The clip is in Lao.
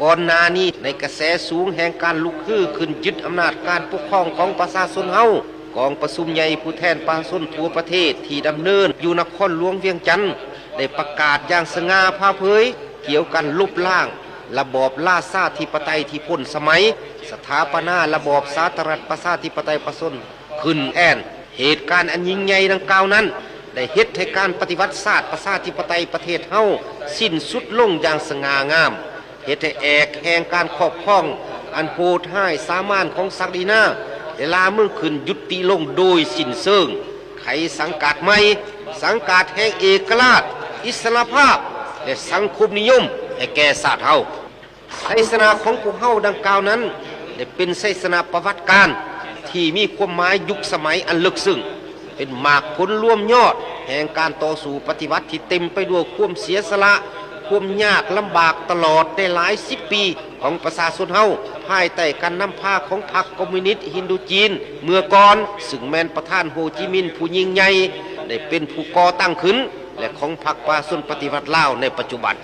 ກ່ອນໜ້ານີ້, ໃນກະແສສູງແຫ່ງການລຸກຮືຂຶ້ນຍຶດອຳນາດການປົກຄອງຂອງປະຊາຊົນເຮົາ, ກອງປະຊຸມໃຫຍ່ຜູ້ແທນປະຊາຊົນທົ່ວປະເທດທີ່ດຳເນີນຢູ່ນະຄອນຫຼວງວຽງຈັນ ໄດ້ປະກາດຢ່າງສະຫງ່າຜ່າເຜີຍ ກ່ຽວກັນລົບລ້າງລະບອບລາຊາທິປະໄຕທີ່ພົ້ນສະໄໝ, ສະຖາປະນາລະບອບສາທາລະນະລັດປະຊາທິປະໄຕປະຊາຊົນຂຶ້ນແທນ. ເຫດການອັນຍິ່ງໃຫຍ່ດັ່ງກ່າວນັ້ນ ໄດ້ເຮັດໃຫ້ການປະຕິວັດຊາດປະຊາທິປະໄຕປະເທດເຮົາສິ້ນສຸດລົງຢ່າງສະຫງ່າງາມ, ເຮັດໃຫ້ແອກແຫ່ງການຄອບຄອງອັນໂຫດຮ້າຍສາມານຂອງສັກດິນາ ແລະ ລ່າເມືອງຂຶ້ນຍຸຕິລົງໂດຍສິ້ນເຊີງ, ໄຂສັງກາດໃໝ່, ສັງກາດແຫ່ງເອກະລາດ, ອິດສະຫຼະພາບ ແລະ ສັງຄົມນິຍົມໃຫ້ແກ່ຊາດເຮົາ. ໄຊຊະນະຂອງພວກເຮົາດັ່ງກ່າວນັ້ນ ໄດ້ເປັນໄຊຊະນະປະຫວັດການທີ່ມີຄວາມໝາຍຍຸກສະໄໝອັນເລິກເຊິ່ງ, ເປັນໝາກຜົນລວມຍອດແຫ່ງການຕໍ່ສູ້ປະຕິວັດທີ່ເຕັມໄປດ້ວຍຄວາມເສຍສະຫຼະ, ຄວາມຍາກລຳບາກຕະຫຼອດໃນຫຼາຍສິບປີຂອງປະຊາຊົນເຮົາ, ພາຍໃຕ້ການນຳພາຂອງພັກຄອມມູນິດຮິນໂດຈີນເມື່ອກ່ອນ, ຊຶ່ງແມ່ນປະທານໂຮຈິມິນຜູ້ຍິ່ງໃຫຍ່ ໄດ້ເປັນຜູ້ກໍ່ຕັ້ງຂຶ້ນ ແລະ ຂອງພັກປະຊາຊົນປະຕິວັດລາວໃນປັດຈຸບັນ.